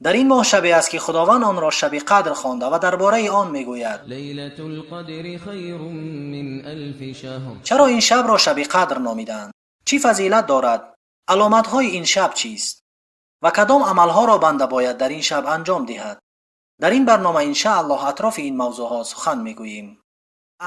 Дар ин моҳ шабе аст, ки Худованд онро шаби қадр хонда ва дар бораи он мегӯяд: ليلة القدر خير من ألف شهر. Чаро ин шабро шаби қадр номиданд? Чӣ фазилат дорад? Аломатҳои ин шаб чист? Ва кадом амалҳоро банда бояд дар ин шаб анҷом диҳад? Дар ин барнома иншааллоҳ атрофи ин мавзӯъҳо сухан мегӯем.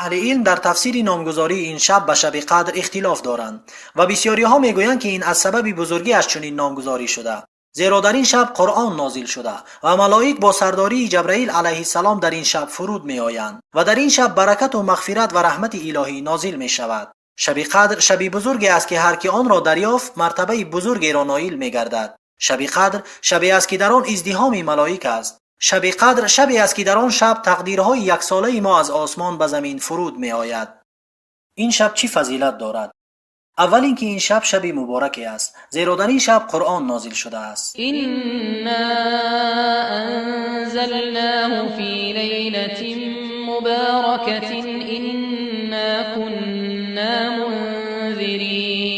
Аҳли илм дар тафсири номгузории ин шаб ба шаби қадр ихтилоф доранд ва бисёриҳо мегӯянд, ки ин аз сабаби бузургиаш чунин номгузорӣ шуда, зеро дар ин шаб Қуръон нозил шуда ва малоик бо сардории Ҷабраил алайҳиссалом дар ин шаб фуруд меоянд ва дар ин шаб баракату мағфират ва раҳмати илоҳӣ нозил мешавад. Шаби қадр шаби бузурге аст, ки ҳар ки онро дарёфт, мартабаи бузургеро ноил мегардад. Шаби қадр шабе аст, ки дар он издиҳоми малоик аст. Шаби қадр шабе аст, ки дар он шаб тақдирҳои яксолаи мо аз осмон ба замин фуруд меояд. Ин шаб чӣ фазилат дорад? Аввал ин ки ин шаб шаби мубораке аст, зеро дар ин шаб Қуръон нозил шудааст. إنا أنزلناه في ليلة مباركة إنا كنا منذرين.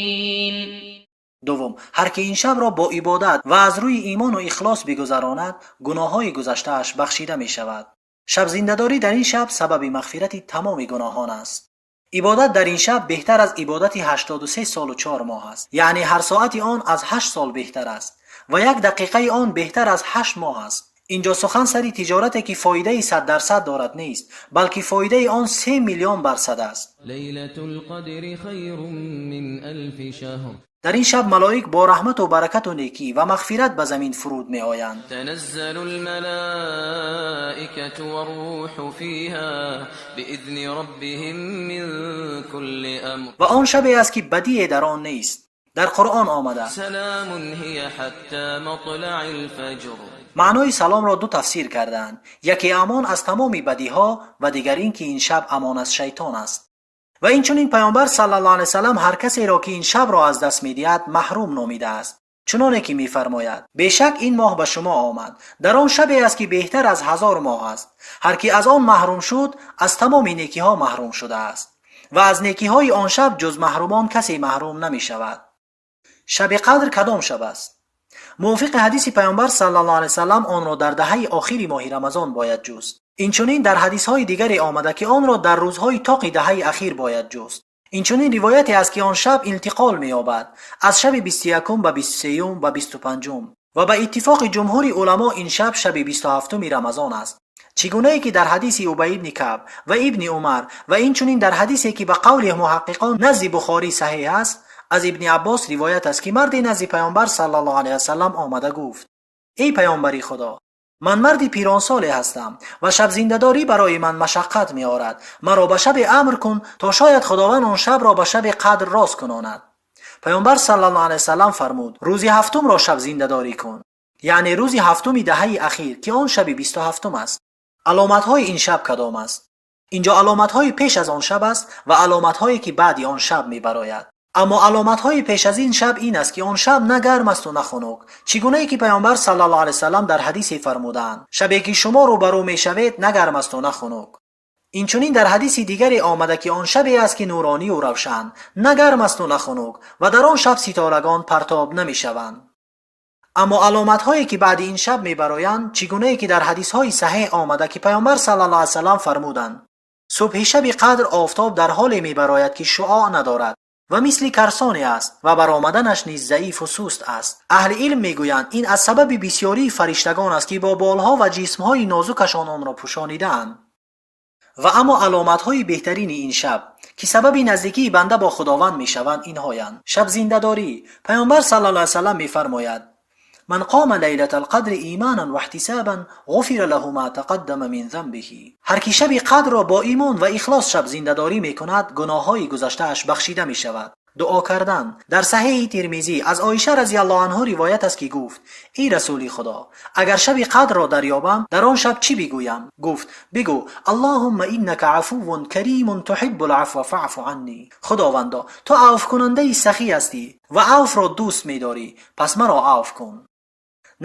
Дуввум, ҳар ки ин шабро бо ибодат ва аз рӯи имону ихлос бигузаронад, гуноҳҳои гузаштааш бахшида мешавад. Шабзиндадорӣ дар ин шаб сабаби мағфирати тамоми гуноҳон аст. Ибодат дар ин шаб беҳтар аз ибодати 83 солу 4 моҳ аст, яъне ҳар соати он аз 8 сол беҳтар аст ва як дақиқаи он беҳтар аз 8 моҳ аст. Инҷо сухан сари тиҷорате, ки фоидаи 100% дорад, нест, балки фоидаи он 3 миллион бар сад аст. ليلة القدر خير من ألف شهر. Дар ин шаб малоик бо раҳмату баракату некӣ ва мағфират ба замин фуруд меоянд. تنزل الملائكة والروح فيها بإذن ربهم من كل أمر. Ва он шабе аст, ки бадие дар он нест. Дар Қуръон омада: سلام هي حتى مطلع الفجر. Маънои саломро ду тафсир кардаанд: яке амон аз тамоми бадиҳо ва дигар ин ки ин шаб амон аз шайтон аст. Ва инчунин Паёмбар саллаллоҳу алайҳи васаллам ҳар касеро, ки ин шабро аз даст медиҳад, маҳрум номидааст, чуноне ки мефармояд: «Бешак ин моҳ ба шумо омад, дар он шабе аст, ки беҳтар аз 1000 моҳ аст. Ҳар ки аз он маҳрум шуд, аз тамоми некиҳо маҳрум шудааст ва аз некиҳои он шаб ҷуз маҳрумон касе маҳрум намешавад». Шаби қадр кадом шаб аст? Мувофиқи ҳадиси Паёмбар саллаллоҳу алайҳи васаллам, онро дар даҳаи охири моҳи Рамазон бояд ҷуст. Инчунин дар ҳадисҳои дигаре омада, ки онро дар рӯзҳои тоқи даҳаи ахир бояд ҷуст. Инчунин ривояте аст, ки он шаб интиқол меёбад аз шаби 21-ум ба 23-юм ва 25-ум ва ба иттифоқи ҷумҳури уламо ин шаб шаби 27-уми Рамазон аст, чӣ гунае ки дар ҳадиси Убай ибни Каъб ва Ибни Умар ва инчунин дар ҳадисе, ки ба қавли муҳаққиқон назди Бухорӣ саҳеҳ аст, аз Ибни Аббос ривоят аст, ки марде назди Паёмбар саллаллоҳу алайҳи васаллам омада гуфт: «Эй паёмбари Худо, ман марди пиронсоле ҳастам ва шабзиндадорӣ барои ман машаққат меорад. Маро ба шабе амр кун, то шояд Худованд он шабро ба шаби қадр рост кунонад». Паёмбар саллаллоҳу алайҳи васаллам фармуд: «Рӯзи ҳафтумро шабзиндадорӣ кун», яъне рӯзи ҳафтуми даҳаи ахир, ки он шаби 27-ум аст. Аломатҳои ин шаб кадом аст? Инҷо аломатҳои пеш аз он шаб аст ва аломатҳое, ки баъди он шаб мебарояд. Аммо аломатҳои пеш аз ин шаб ин аст, ки он шаб на гарм асту на хунук, чӣ гунае ки Паёмбар саллаллоҳу алайҳи васаллам дар ҳадисе фармудаанд: «Шабе ки шумо рӯбарӯ мешавед, на гарм асту на хунук». Инчунин дар ҳадиси дигаре омада, ки он шабе аст, ки нуронию равшан, на гарм асту на хунук ва дар он шаб ситорагон партоб намешаванд. Аммо аломатҳое, ки баъди ин шаб мебароянд, чӣ гунае ки дар ҳадисҳои саҳеҳ омада, ки Паёмбар саллаллоҳу алайҳи васаллам фармуданд: «Субҳи шаби қадр офтоб дар ҳоле мебарояд, ки шуоъ надорад ва мисли карсоне аст ва баромаданаш низ заифу суст аст». Аҳли илм мегӯянд, ин аз сабаби бисёрии фариштагон аст, ки бо болҳо ва ҷисмҳои нозукашон онро пӯшонидаанд. Ва аммо аломатҳои беҳтарини ин шаб, ки сабаби наздикии банда бо Худованд мешаванд, инҳоянд: шабзиндадорӣ. Паёмбар саллаллоҳу алайҳи васаллам мефармояд: «من قام ليلة القدر إيمانا واحتسابا غفر له ما تقدم من ذنبه». Ҳар ки шаби қадрро бо имон ва ихлос шаб зиндадорӣ мекунад, гуноҳҳои гузаштааш бахшида мешавад. Дуо кардан. Дар Саҳеҳи Термизӣ аз Оиша разияллоҳу анҳу ривоят аст, ки гуфт: «Эй расули Худо, агар шаби қадрро дарёбам, дар он шаб чӣ бигӯям?» Гуфт: «Бигӯ: اللهم إنك عفو كريم تحب العفو فاعف عني». Худовандо, ту авфкунандаи сахӣ ҳастӣ ва авфро дӯст медорӣ, пас маро авф кун.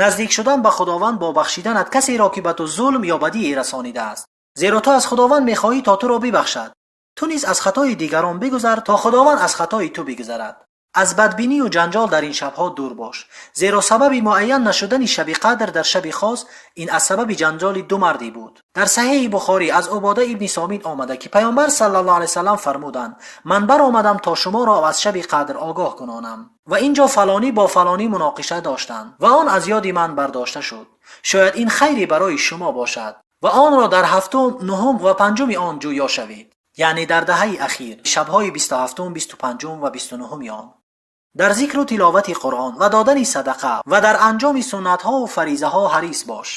Наздик шудан ба Худованд бо бахшиданат касеро, ки ба ту зулм ё бадие расонидааст, зеро ту аз Худованд мехоҳӣ, то туро бибахшад. Ту низ аз хатои дигарон бигузар, то Худованд аз хатои ту бигузарад. Аз бадбинӣ ва ҷанҷол дар ин шабҳо дур бош, зеро сабаби муайян нашудани шаби қадр дар шаби хос ин аз сабаби ҷанҷоли ду мардӣ буд. Дар саҳеҳи Бухорӣ аз Убода ибни Сомит омада ки Паёмбар саллаллоҳу алайҳи васаллам фармуданд: ман баромадам то шуморо аз шаби қадр огоҳ кунонам ва инҷо фалонӣ бо фалонӣ муноқиша доштанд ва он аз ёди ман бардошта шуд. Шояд ин хайре барои шумо бошад ва онро дар ҳафтум, нуҳум ва панҷуми он ҷӯё шавед, яъне дар даҳаи ахир, шабҳои 27, 25 ва 29 он. Дар зикру тиловати Қуръон ва додани садақа ва дар анҷоми суннатҳо ва фаризаҳо ҳарис бош.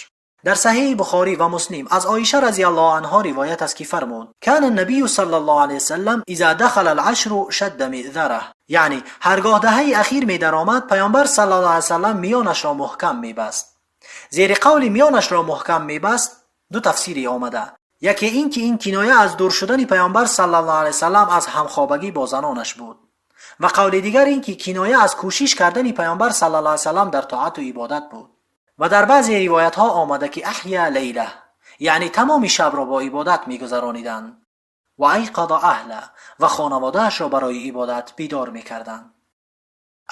Дар саҳеҳи Бухорӣ ва Муслим аз Оиша разияллоҳу анҳо ривоят аст ки фармуд: кана набию саллаллоҳу алайҳи васаллам иза дахала ал-ашру шадда миъзараҳ, яъне ҳаргоҳ даҳаи ахир медаромад, Паёмбар саллаллоҳу алайҳи васаллам миёнашро муҳкам мебаст. Зери қавли миёнашро муҳкам мебаст ду тафсире омада. Яке ин ки ин киноя аз дур шудани Паёмбар саллаллоҳу алайҳи васаллам аз ҳамхобагӣ бо занонаш буд ва қавли дигар ин ки киноя аз кӯшиш кардани Паёмбар саллаллоҳу алайҳи васаллам дар тоату ибодат буд. Ва дар баъзе ривоятҳо омада ки аҳя лейла, яъне тамоми шабро бо ибодат мегузарониданд ва айқаза аҳла, ва хонаводаашро барои ибодат бедор мекарданд.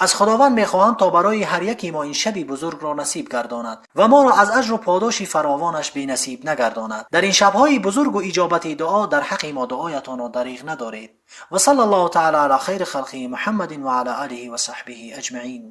Аз Худованд мехоҳам то барои ҳар яке мо ин шаби бузургро насиб гардонад ва моро аз аҷру подоши фаровонаш бенасиб нагардонад. Дар ин шабҳои бузургу иҷобати дуо дар ҳаққи мо дуоятонро дариғ надоред. Ва саллаллоҳу таала ала хайри халқиҳи Муҳаммадин ва ала олиҳи ва саҳбиҳи аҷмаин.